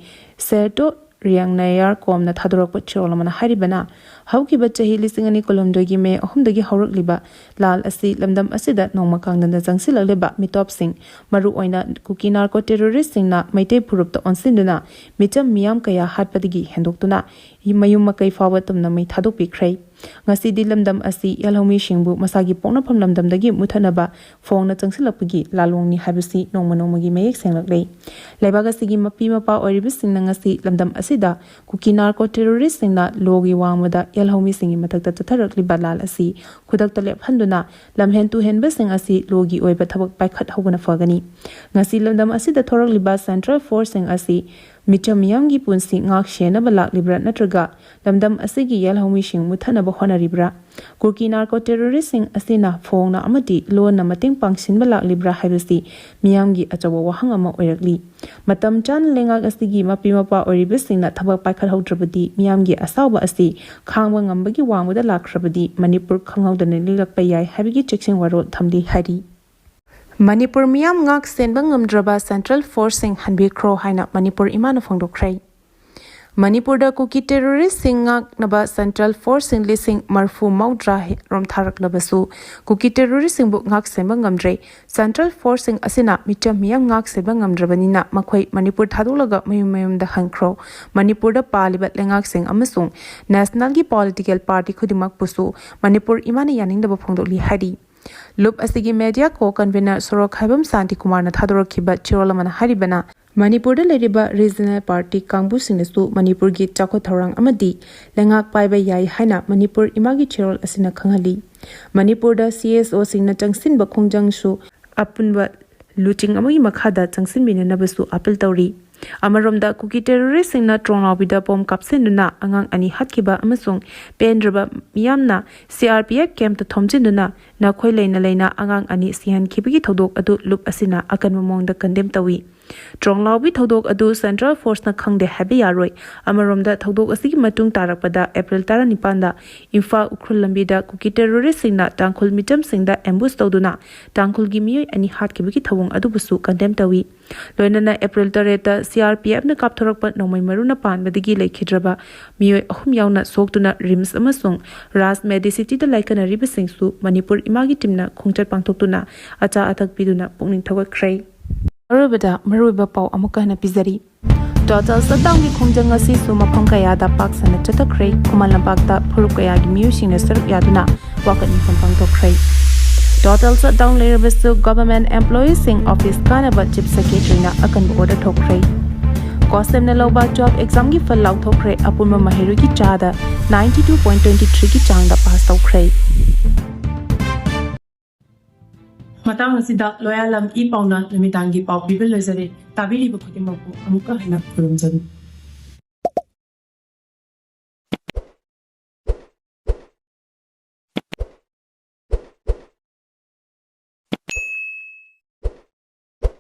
ꯁꯦꯔꯇꯣ ꯔꯤꯌꯥꯡ ꯅꯌꯥꯔ ꯀꯣꯝꯅ ꯊꯥꯗꯣꯔꯛꯄ ꯆꯦꯔꯣꯜ ꯑꯃꯅ ꯍꯥꯏꯔꯤꯕꯅ, ꯍꯧꯈꯤꯕ ꯆꯍꯤ ꯂꯤꯁꯤꯡ ꯑꯅꯤ ꯀꯨꯟꯍꯨꯝꯗꯣꯏꯒꯤ ꯃꯦ ꯑꯍꯨꯝꯗꯒꯤ ꯍꯧꯔꯛꯂꯤꯕ ꯂꯥꯜ ꯑꯁꯤ ꯂꯝꯗꯝ ꯑꯁꯤꯗ ꯅꯣꯡꯃ ꯀꯥꯡꯗꯅ ꯆꯪꯁꯤꯜꯂꯛꯂꯤꯕ ꯃꯤꯇꯣꯞꯁꯤꯡ, ꯃꯔꯨꯑꯣꯏꯅ ꯀꯨꯀꯤ ꯅꯥꯔꯀꯣ ꯇꯦꯔꯣꯔꯤꯁꯁꯤꯡꯅ ꯃꯩꯇꯩ ꯐꯨꯔꯨꯞꯇ ꯑꯣꯟꯁꯤꯟꯗꯨꯅ ꯃꯤꯆꯝ ꯃꯤꯌꯥꯝ ꯀꯌꯥ ꯍꯥꯠꯄꯗꯒꯤ ꯍꯦꯟꯗꯣꯛꯇꯨꯅ ꯃꯌꯨꯝ ꯃꯀꯩ ꯐꯥꯎꯕ ꯇꯝꯅ ꯃꯩ ꯊꯥꯗꯣꯛꯄꯤꯈ꯭ꯔꯦ꯫ ꯉꯁꯤꯗꯤ ꯂꯝꯗꯝ ꯑꯁꯤ ꯌꯦꯜꯍꯧꯃꯤꯁꯤꯡꯕꯨ ꯃꯁꯥꯒꯤ ꯄꯣꯛꯅꯐꯝ ꯂꯝꯗꯝꯗꯒꯤ ꯃꯨꯠꯊꯠꯅꯕ ꯐꯣꯡꯅ ꯆꯪꯁꯤꯜꯂꯛꯄꯒꯤ ꯂꯥꯂꯣꯡꯅꯤ ꯍꯥꯏꯕꯁꯤ ꯅꯣꯡꯃ ꯅꯣꯡꯃꯒꯤ ꯃꯌꯦꯛ ꯁꯦꯡꯂꯛꯂꯦ꯫ ꯂꯩꯕꯥꯛ ꯑꯁꯤꯒꯤ ꯃꯄꯤ ꯃꯄꯥ ꯑꯣꯏꯔꯤꯕꯁꯤꯡꯅ ꯉꯁꯤ ꯂꯝꯗꯝ ꯑꯁꯤꯗ ꯀꯨꯀꯤ ꯅꯥꯔꯀꯣ ꯇꯦꯔꯣꯔꯤꯁꯁꯤꯡꯅ ꯂꯣꯒꯤ ꯋꯥꯡꯃꯗ ꯌꯦꯜꯍꯧꯃꯤꯁꯤꯡꯒꯤ ꯃꯊꯛꯇ ꯆꯠꯊꯔꯛꯂꯤꯕ ꯂꯥꯜ ꯑꯁꯤ ꯈꯨꯗꯛꯇ ꯂꯦꯞꯍꯟꯗꯨꯅ ꯂꯝꯍꯦꯟ ꯇꯨꯍꯦꯟꯕꯁꯤꯡ ꯑꯁꯤ ꯂꯣꯒꯤ ꯑꯣꯏꯕ ꯊꯕꯛ ꯄꯥꯏꯈꯠꯍꯧꯕꯅ ꯐꯒꯅꯤ꯫ ꯉꯁꯤ ꯂꯝꯗꯝ ꯑꯁꯤꯗ ꯊꯣꯔꯛꯂꯤꯕ ꯁꯦꯟꯇ꯭ꯔꯦꯜ ꯐꯣꯔꯁꯁꯤꯡ ꯑꯁꯤ ꯃꯤꯆꯝ ꯃꯤꯌꯥꯝꯒꯤ ꯄꯨꯟꯁꯤ ꯉꯥꯛ ꯁꯦꯟꯅꯕ ꯂꯥꯛꯂꯤꯕ꯭ꯔꯥ ꯅꯠꯇ꯭ꯔꯒ ꯂꯝꯗꯝ ꯑꯁꯤꯒꯤ ꯌꯦꯜꯍꯧꯃꯤꯁꯤꯡ ꯃꯨꯠꯊꯠꯅꯕ ꯍꯣꯠꯅꯔꯤꯕ꯭ꯔꯥ? ꯀꯨꯀꯤ ꯅꯥꯔꯀꯣ ꯇꯦꯔꯣꯔꯤꯁꯁꯤꯡ ꯑꯁꯤꯅ ꯐꯣꯡꯅ ꯑꯃꯗꯤ ꯂꯣꯟꯅ ꯃꯇꯦꯡ ꯄꯥꯡꯁꯤꯟꯕ ꯂꯥꯛꯂꯤꯕ꯭ꯔꯥ ꯍꯥꯏꯕꯁꯤ ꯃꯤꯌꯥꯝꯒꯤ ꯑꯆꯧꯕ ꯋꯥꯍꯪ ꯑꯃ ꯑꯣꯏꯔꯛꯂꯤ꯫ ꯃꯇꯝ ꯆꯥꯅ ꯂꯩꯉꯥꯛ ꯑꯁꯤꯒꯤ ꯃꯄꯤ ꯃꯄꯥ ꯑꯣꯏꯔꯤꯕꯁꯤꯡꯅ ꯊꯕꯛ ꯄꯥꯏꯈꯠꯍꯧꯗ꯭ꯔꯕꯗꯤ ꯃꯤꯌꯥꯝꯒꯤ ꯑꯁꯥꯎꯕ ꯑꯁꯤ ꯈꯥꯡꯕ ꯉꯝꯕꯒꯤ ꯋꯥꯡꯃꯗ ꯂꯥꯛꯈ꯭ꯔꯕꯗꯤ ꯃꯅꯤꯄꯨꯔ ꯈꯪꯍꯧꯗꯅ ꯂꯤꯛꯂꯛꯄ ꯌꯥꯏ ꯍꯥꯏꯕꯒꯤ ꯆꯦꯛꯁꯤꯟ ꯋꯥꯔꯣꯜ ꯊꯝꯂꯤ ꯍꯥꯏꯔꯤ꯫ ꯃꯅꯤꯄꯨꯔ ꯃꯤꯌꯥꯝ ꯉꯥꯛ ꯁꯦꯟꯕ ꯉꯝꯗ꯭ꯔꯕ ꯁꯦꯟꯇ꯭ꯔꯦꯜ ꯐꯣꯔꯁꯁꯤꯡ ꯍꯟꯕꯤꯈ꯭ꯔꯣ ꯍꯥꯏꯅ ꯃꯅꯤꯄꯨꯔ ꯏꯃꯥꯅ ꯐꯣꯡꯗꯣꯛꯈ꯭ꯔꯦ꯫ ꯃꯅꯤꯄꯨꯔꯗ ꯀꯨꯀꯤ ꯇꯦꯔꯣꯔꯤꯁꯁꯤꯡ ꯉꯥꯛꯅꯕ ꯁꯦꯟꯇ꯭ꯔꯦꯜ ꯐꯣꯔꯁꯁꯤꯡ ꯂꯤꯁꯤꯡ ꯃꯔꯤꯐꯨ ꯃꯧꯗ꯭ꯔꯥ ꯍꯦ-, ꯔꯣꯝ ꯊꯥꯔꯛꯂꯕꯁꯨ ꯀꯨꯀꯤ ꯇꯦꯔꯣꯔꯤꯁꯁꯤꯡꯕꯨ ꯉꯥꯛ ꯁꯦꯟꯕ ꯉꯝꯗ꯭ꯔꯦ꯫ ꯁꯦꯟꯇ꯭ꯔꯦꯜ ꯐꯣꯔꯁꯁꯤꯡ ꯑꯁꯤꯅ ꯃꯤꯆꯝ ꯃꯤꯌꯥꯝ ꯉꯥꯛ ꯁꯦꯟꯕ ꯉꯝꯗ꯭ꯔꯕꯅꯤꯅ ꯃꯈꯣꯏ ꯃꯅꯤꯄꯨꯔ ꯊꯥꯗꯣꯛꯂꯒ ꯃꯌꯨꯝ ꯃꯌꯨꯝꯗ ꯍꯟꯈ꯭ꯔꯣ꯫ ꯃꯅꯤꯄꯨꯔꯗ ꯄꯥꯜꯂꯤꯕ ꯂꯩꯉꯥꯛꯁꯤꯡ ꯑꯃꯁꯨꯡ ꯅꯦꯁꯅꯦꯜꯒꯤ ꯄꯣꯂꯤꯇꯤꯀꯦꯜ ꯄꯥꯔꯇꯤ ꯈꯨꯗꯤꯡꯃꯛꯄꯨꯁꯨ ꯃꯅꯤꯄꯨꯔ ꯏꯃꯥꯅ ꯌꯥꯅꯤꯡꯗꯕ ꯐꯣꯡꯗꯣꯛꯂꯤ ꯍꯥꯏꯔꯤ꯫ ꯂꯨꯞ ꯑꯁꯤꯒꯤ ꯃꯦꯗꯤꯌꯥ ꯀꯣ ꯀꯟꯚꯤꯅꯔ ꯁꯣꯔꯣꯛꯈꯥꯏꯕꯝ ꯁꯥꯟꯇꯤꯀꯨꯃꯥꯔꯅ ꯊꯥꯗꯣꯔꯛꯈꯤꯕ ꯆꯦꯔꯣꯜ ꯑꯃꯅ ꯍꯥꯏꯔꯤꯕꯅ, ꯃꯅꯤꯄꯨꯔꯗ ꯂꯩꯔꯤꯕ ꯔꯤꯖꯅꯦꯜ ꯄꯥꯔꯇꯤ ꯀꯥꯡꯕꯨꯁꯤꯡꯅꯁꯨ ꯃꯅꯤꯄꯨꯔꯒꯤ ꯆꯥꯎꯈꯠ ꯊꯧꯔꯥꯡ ꯑꯃꯗꯤ ꯂꯩꯉꯥꯛ ꯄꯥꯏꯕ ꯌꯥꯏ ꯍꯥꯏꯅ ꯃꯅꯤꯄꯨꯔ ꯏꯃꯥꯒꯤ ꯆꯦꯔꯣꯜ ꯑꯁꯤꯅ ꯈꯪꯍꯜꯂꯤ꯫ ꯃꯅꯤꯄꯨꯔꯗ ꯁꯤ ꯑꯦꯁ ꯑꯣꯁꯤꯡꯅ ꯆꯪꯁꯤꯟꯕ ꯈꯣꯡꯖꯪꯁꯨ ꯑꯄꯨꯟꯕ ꯂꯨꯆꯤꯡ ꯑꯃꯒꯤ ꯃꯈꯥꯗ ꯆꯪꯁꯤꯟꯃꯤꯟꯅꯅꯕꯁꯨ ꯑꯥꯄꯤꯜ ꯇꯧꯔꯤ꯫ ꯑꯃꯔꯣꯝꯗ, ꯀꯨꯀꯤ ꯇꯦꯔꯣꯔꯤꯁꯁꯤꯡꯅ ꯇ꯭ꯔꯣꯡꯂꯥꯎꯕꯤꯗ ꯕꯣꯝ ꯀꯥꯞꯁꯤꯟꯗꯨꯅ ꯑꯉꯥꯡ ꯑꯅꯤ ꯍꯥꯠꯈꯤꯕ ꯑꯃꯁꯨꯡ ꯄꯦꯟꯗ꯭ꯔꯕ ꯃꯤꯌꯥꯝꯅ ꯁꯤ ꯑꯥꯔ ꯄꯤ ꯑꯦꯐ ꯀꯦꯝꯞꯇ ꯊꯣꯝꯖꯤꯟꯗꯨꯅ ꯅꯈꯣꯏ ꯂꯩꯅ ꯂꯩꯅ ꯑꯉꯥꯡ ꯑꯅꯤ ꯁꯤꯍꯟꯈꯤꯕꯒꯤ ꯊꯧꯗꯣꯛ ꯑꯗꯨ ꯂꯨꯞ ꯑꯁꯤꯅ ꯑꯀꯟꯕ ꯃꯑꯣꯡꯗ ꯀꯟꯗꯦꯝ ꯇꯧꯏ꯫ ꯇ꯭ꯔꯣꯡꯂꯥꯎꯕꯤ ꯊꯧꯗꯣꯛ ꯑꯗꯨ ꯁꯦꯟꯇ꯭ꯔꯦꯜ ꯐꯣꯔꯁꯅ ꯈꯪꯗꯦ ꯍꯥꯏꯕ ꯌꯥꯔꯣꯏ꯫ ꯑꯃꯔꯣꯝꯗ, ꯊꯧꯗꯣꯛ ꯑꯁꯤꯒꯤ ꯃꯇꯨꯡ ꯇꯥꯔꯛꯄꯗ ꯑꯦꯄ꯭ꯔꯤꯜ ꯇꯔꯥꯅꯤꯄꯥꯟꯗ ꯏꯝꯐꯥꯜ ꯎꯈ꯭ꯔꯨꯜ ꯂꯝꯕꯤꯗ ꯀꯨꯀꯤ ꯇꯦꯔꯣꯔꯤꯁꯁꯤꯡꯅ ꯇꯥꯡꯈꯨꯜ ꯃꯤꯆꯝꯁꯤꯡꯗ ꯑꯦꯝꯕꯨꯁ ꯇꯧꯗꯨꯅ ꯇꯥꯡꯈꯨꯜꯒꯤ ꯃꯤꯑꯣꯏ ꯑꯅꯤ ꯍꯥꯠꯈꯤꯕꯒꯤ ꯊꯧꯑꯣꯡ ꯑꯗꯨꯕꯨꯁꯨ ꯀꯟꯗꯦꯝ ꯇꯧꯏ꯫ ꯂꯣꯏꯅꯅ ꯑꯦꯄ꯭ꯔꯤꯜ ꯇꯔꯦꯠꯇ ꯁꯤ ꯑꯥꯔ ꯄꯤ ꯑꯦꯐꯅ ꯀꯥꯞꯊꯣꯔꯛꯄ ꯅꯣꯡꯃꯩ ꯃꯔꯨꯅ ꯄꯥꯟꯕꯗꯒꯤ ꯂꯩꯈꯤꯗ꯭ꯔꯕ ꯃꯤꯑꯣꯏ ꯑꯍꯨꯝ ꯌꯥꯎꯅ ꯁꯣꯛꯇꯨꯅ ꯔꯤꯝꯁ ꯑꯃꯁꯨꯡ ꯔꯥꯖ ꯃꯦꯗꯤꯁꯤꯇꯤꯗ ꯂꯥꯏꯀꯠꯅꯔꯤꯕꯁꯤꯡꯁꯨ ꯃꯅꯤꯄꯨꯔ ꯏꯃꯥꯒꯤ ꯇꯤꯝꯅ ꯈꯣꯡꯆꯠ ꯄꯥꯡꯊꯣꯛꯇꯨꯅ ꯑꯆꯥ ꯑꯊꯛ ꯄꯤꯗꯨꯅ ꯄꯨꯛꯅꯤꯡ ꯊꯧꯒꯠꯈ꯭ꯔꯦ꯫ ꯑꯔꯣꯏꯕꯗ ꯃꯔꯨꯑꯣꯏꯕ ꯄꯥꯎ ꯑꯃꯨꯛꯀ ꯍꯟꯅ ꯄꯤꯖꯔꯤ꯫ ꯇꯣꯇꯦꯜ ꯁꯠꯗꯥꯎꯟꯒꯤ ꯈꯣꯡꯖꯪ ꯑꯁꯤꯁꯨ ꯃꯐꯝ ꯀꯌꯥꯗ ꯄꯥꯛ ꯁꯟꯅ ꯆꯠꯊꯈ꯭ꯔꯦ꯫ ꯈꯨꯃꯟ ꯂꯝꯄꯥꯛꯇ ꯐꯨꯔꯨꯞ ꯀꯌꯥꯒꯤ ꯃꯤꯑꯣꯏꯁꯤꯡꯅ ꯁꯔꯨꯛ ꯌꯥꯗꯨꯅ ꯋꯥꯀꯠ ꯃꯤꯐꯝ ꯄꯥꯡꯊꯣꯛꯈ꯭ꯔꯦ꯫ ꯇꯣꯇꯦꯜ ꯁꯠꯗꯥꯎꯟ ꯂꯩꯔꯕꯁꯨ ꯒꯚꯔꯟꯃꯦꯟꯠ ꯑꯦꯝꯄ꯭ꯂꯣꯌꯤꯁꯤꯡ ꯑꯣꯐꯤꯁ ꯀꯥꯅꯕ ꯆꯤꯐ ꯁꯦꯀ꯭ꯔꯦꯇꯔꯤꯅ ꯑꯀꯟꯕ ꯑꯣꯔꯗꯔ ꯊꯣꯛꯈ꯭ꯔꯦ꯫ ꯀꯣꯁꯦꯝꯅ ꯂꯧꯕ ꯖꯣꯕ ꯑꯦꯛꯖꯥꯝꯒꯤ ꯐꯜ ꯂꯥꯎꯊꯣꯛꯈ꯭ꯔꯦ꯫ ꯑꯄꯨꯟꯕ ꯃꯍꯩꯔꯣꯏꯒꯤ ꯆꯥꯗ ꯅꯥꯏꯟꯇꯤ ꯇꯨ ꯄꯣꯏꯟꯠ ꯇ꯭ꯋꯦꯟꯇꯤ ꯊ꯭ꯔꯤꯒꯤ ꯆꯥꯡꯗ ꯄꯥꯁ ꯇꯧꯈ꯭ꯔꯦ꯫ ꯃꯇꯥꯡ ꯑꯁꯤꯗ ꯂꯣꯌꯥꯂꯝ ꯏ ꯄꯥꯎꯅ ꯅꯨꯃꯤꯗꯥꯡꯒꯤ ꯄꯥꯎ ꯄꯤꯕ ꯂꯣꯏꯖꯔꯦ꯫ ꯇꯥꯕꯤꯔꯤꯕ ꯈꯨꯗꯤꯡꯃꯛꯄꯨ ꯑꯃꯨꯛꯀ ꯍꯟꯅ ꯈꯨꯔꯨꯝꯖꯔꯤ꯫